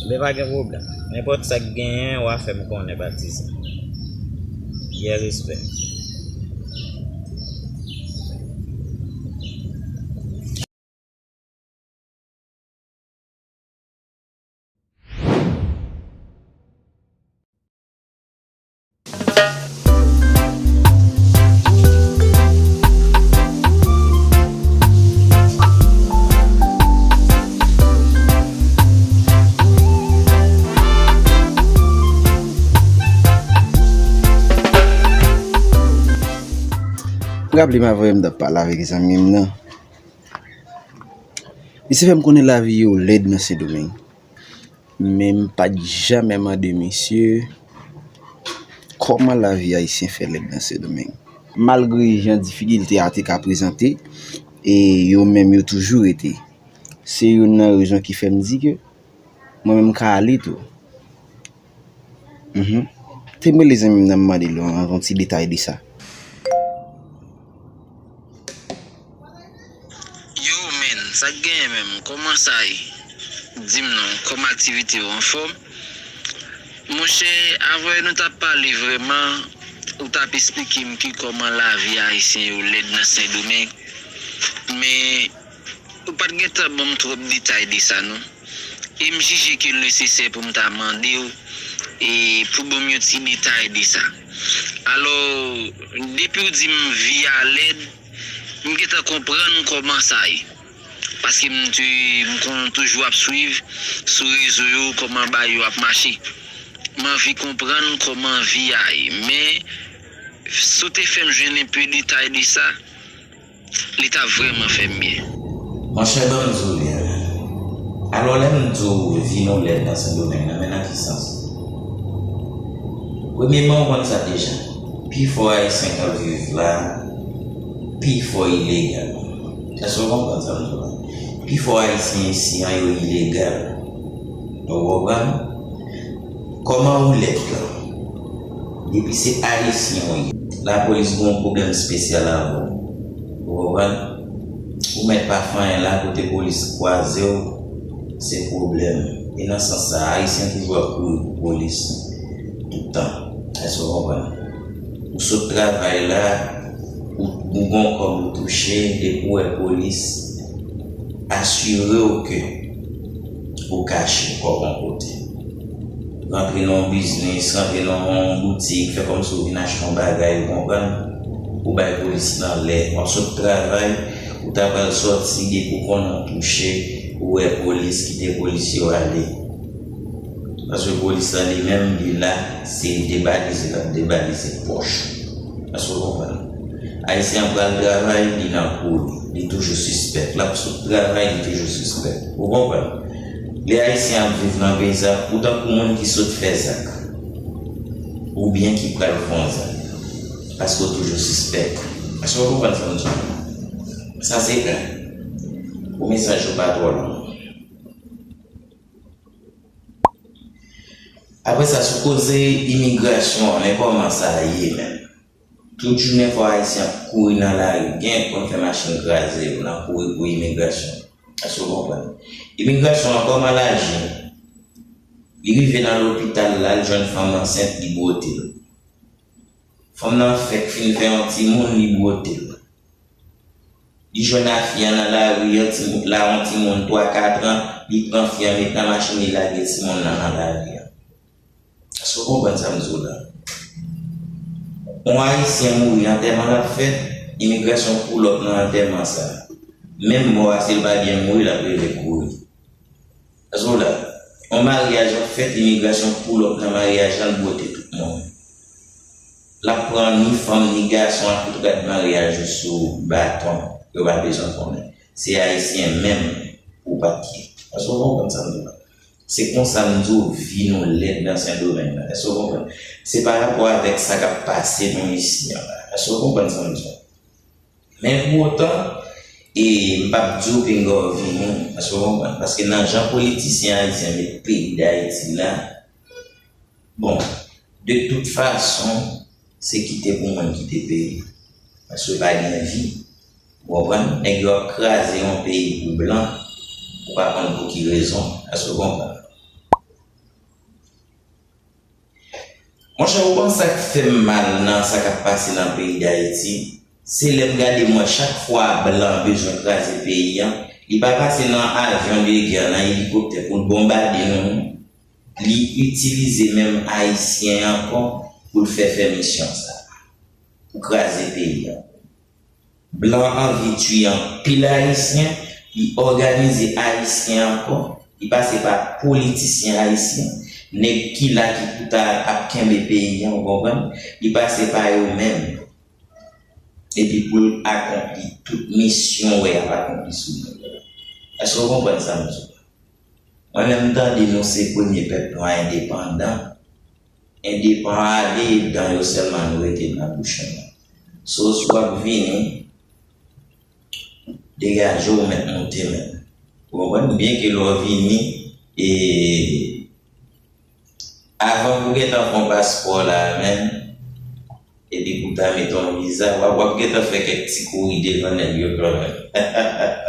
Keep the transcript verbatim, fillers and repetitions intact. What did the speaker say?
Men pa gen pwoblèm. Nenpòt sa k genyen, w a fè m konnen, patizan. Yè, respè. M raple m avè m t ap pale avèk zanmi m nan. Misye fè m konnen lavi yo lèd nan Sendomeng. Men m pa t jamè mande misye kòman lavi ayisyen fè lèd nan Sendomeng. Malgre jan difikilte a te ka prezante, e yo menm yo toujou rete. Se youn nan rezon ki fè m di ke mwen menm m ka ale tou. Mhm. Te m rele zanmi m nan, m mande l yon, yon ti detay de sa. Yo, men, sa k genyen menm? Kòman sa ye? Di m non, kòman aktivite yo, anfòm? Monchè, avè nou t ap pale vrèman, ou t ap esplike m ki kòman lavi ayisyen yo lèd nan Sendomeng. Men, ou pa t gentan ban m twòp detay de sa, non. E m jije ke l nesesè pou m ta mande w, e pou ban m yon ti detay de sa. Alò, depi w di m vi a lèd, m gentan konprann kòman sa ye. Paske m te, m konn toujou ap swiv sou rezo yo kòman bagay yo ap mache. M anvi konprann kòman vi a ye. Men, si w te fè m jwenn enpe detay de sa, li t ap vrèman fè m byen. Monchè, ban m di w byen. Alò, lè m di w vi nou lèd nan Sendomeng nan, men nan ki sans? Premyèman, ou konn sa deja. Pifò Ayisyen k ap viv la, pifò ilegal. Èske w konprann sa m di w la? Pifò Ayisyen isi an, yo ilegal. Ou konprann? Kòman ou lèd la? Depi se Ayisyen ou ye, lapolis gen yon pwoblèm espesyal avè w. Ou konprann? Ou mèt pa fè anyen la, kote polis kwaze w, se pwoblèm. E nan sans sa a, Ayisyen toujou ap kouri pou polis toutan. Èske w konprann? Ou sot travay la, ou, ou gon kòb ou touche, depi w wè polis, asire w ke ou kache kò w yon kote. Rantre nan yon biznis, rantre nan yon boutik, fè kòmsi w vin achte yon bagay, ou konprann? Ou bay polis lan lè. W ap sot travay, ou ta pral sòti, depi w konnen w touche, ou wè polis, kite polis yo ale. Paske polis lan li menm, li la, se debalize l ap debalize pòch ou. Èske w konprann? Ayisyen an pral travay, li nan kouri, li toujou sispèk. L ap sot travay, li toujou sispèk. Ou konprann? Lè Ayisyen ap viv nan peyi sa, ou tankou moun ki sot fè zak, oubyen ki pral fè yon zak. Paske w toujou sispèk. Èske w konprann sa m di w? Sa se klè. Pou mesaj yo pa twò long. Apre sa, sou koze imigrasyon an, men kòman sa ye menm? Tout jounen fò Ayisyen ap kouri nan lari, gen k konn fè machin kraze yo nan kouri pou imigrasyon. Èske w konprann? Imigrasyon an kòman l aji? Li rive nan lopital la, l jwenn fanm ansent, li bwote l. Fanm nan fèk fin fè yon timoun, li bwote l. Li jwenn a fi a nan lari, yon timoun, la yon timoun twa, kat an, li pran fi a, met nan machin, li lage timoun nan nan lari a. Èske w konprann sa m di w la? Yon Ayisyen mouri, antèman l ap fèt, imigrasyon pull up nan antèman sa. Menm mò a, si l pa byen mouri, l ap leve kouri. Èske w la? Yon maryaj ap fèt, imigrasyon pull up nan maryaj lan, l bwote tout moun. L ap pran ni fanm ni gason ak tout rad maryaj yo sou baton, yo pa bezwen konnen. Se Ayisyen menm pou w pa t ye. Èske w konprann sa m di w la? Se konsa m di w, vi nou lèd nan Sendomeng nan. Èske w konprann? Se pa rapò avèk sa k ap pase nou isi an la. Èske w konprann sa m di w? Men pou otan, e m p ap di w pinga w vini, èske w konprann? Paske nan jan politisyen ayisyen met peyi Dayiti la, bon, de tout fason, se kite pou moun kite peyi. Paske pa gen vi. Ou konprann? Nèg yo ap kraze yon peyi pou blan, ou pa konn pou ki rezon. Èske w konprann? Monchè, ou konn sa k fè m mal nan sa k ap pase nan peyi Dayiti? Se lè m gade m wè chak fwa blan bezwen kraze peyi a, li pa pase nan avyon de gè, nan elikoptè pou l bonbade nou, non. Li itilize menm Ayisyen ankò pou l fè fè misyon sa a, pou kraze peyi a. Blan anvi tiye anpil Ayisyen, li òganize Ayisyen ankò, li pase pa politisyen ayisyen, nèg ki la ki pou ta ap kenbe peyi a, ou konprann? Li pase pa yo menm. Epi pou l akonpli tout misyon w wè y ap akonpli sou nou yo. Èske w konprann sa m di w la? Mwen menm m tande nou se premye pèp nwa endepandan. Endepan ale, dan yo sèlman nou rete nan bouch nou. So, si w ap vini, degaje w, mèt moute menm. Ou konprann? Byenke lè w vini, e, avan pou gentan fè yon paspò la menm, epi pou ta mete yon viza, w ap, w ap gentan fè kèk ti kouri devan nèg yo kanmenm.